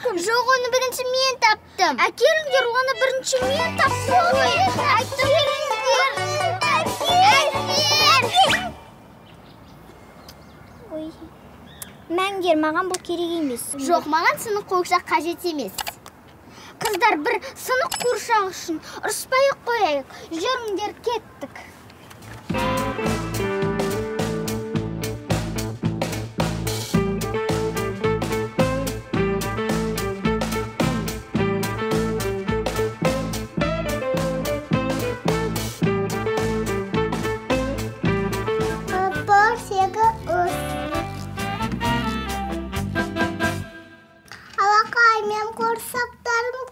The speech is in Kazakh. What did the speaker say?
таптым. Жоқ, оны бірінші мен таптым. Әкеліңдер, оны бірінші мен таптым. Әкеліңдер. Әкел. Ой. Мәңдер, маған бұл керек емес. Жоқ, маған сынық қуыршақ қажет емес. Қыздар, бір сынық қуыршақ үшін ұрыспай-ақ қояйық. Жүріңдер, кеттік. Алақай, мен қуыршақтарым